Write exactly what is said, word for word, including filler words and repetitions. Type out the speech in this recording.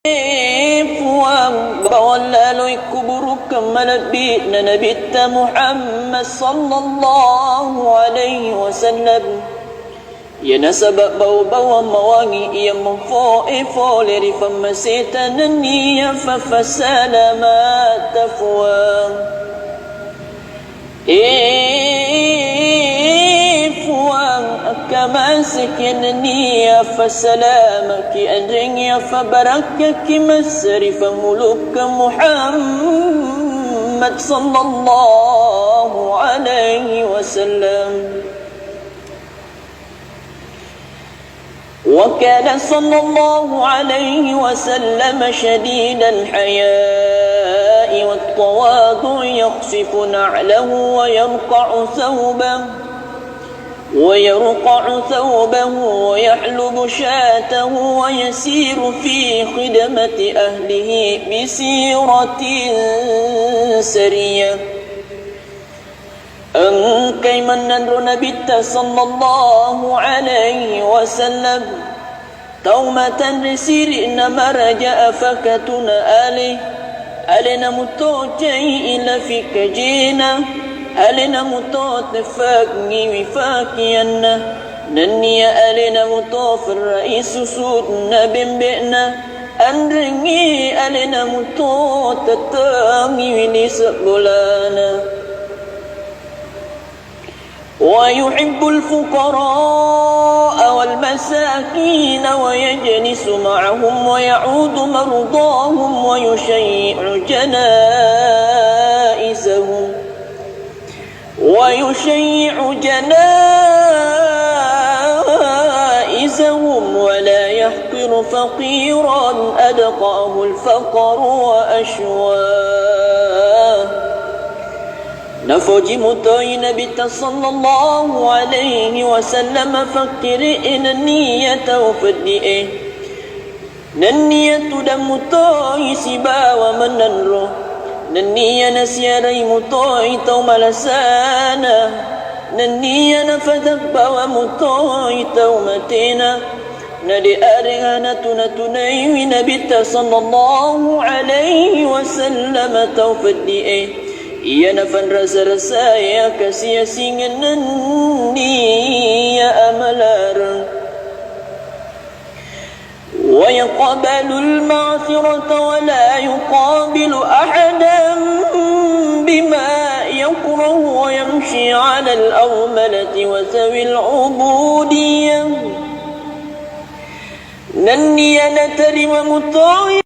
Puang, bawang laloi kuburukkeng malebbi'na Nabitta Muhammad sallallahu alaihi wasallam. Iya nasaba bau-bauang mawangi iya mempoe fole ri fammaseta nenniya fa-, fasalamata Puang. E Puang, akkamaseki nenniya fasalamaki anrengngi afabarakkaki massari famulukka Muhammad sallallahu alaihi wasallam. وكان صلى الله عليه وسلم شديد الحياء والتواضع، يخصف نعله ويرقع ثوبه، ويرقع ثوبه ويحلب شاته ويسير في خدمة أهله بسيرة سرية. Engkai mennanro Nabitta sallallahu alaihi wasallam tau matanre siri'na maraja afakatuna ale, alena muto cai ilafi kajena, alena muto teffangiwi fakianna, nenniya alena muto ferrai susutna bembe'na, anrengngi alena muto tettengiwi lise bolana. ويحب الفقراء والمساكين ويجلس معهم ويعود مرضاهم ويشيع جنائزهم، ويشيع جنائزهم ولا يحقر فقيرا أدقاه الفقر وأشواه. Nafoji mutoi Nabitta sallallahu alaihi wasallam fakkiri'e nenniya tau feddi'e. Nenniya tudang mutoi sibawa menenro. Nenniya nasiarai mutoi tau malasana. Nenniya nafatabbawa mutoi tau matena. Nade areng natu-natunaiwi Nabitta sallallahu alaihi wasallam tau feddi'e. Iya nafanrasa-rasae akasiasingeng nenniya amalareng. ويقبل المغفرة ولا يقابل أحدا بما يكره ويمشي على الأرملة وذوي العبودية. Nenniya natarima mutoi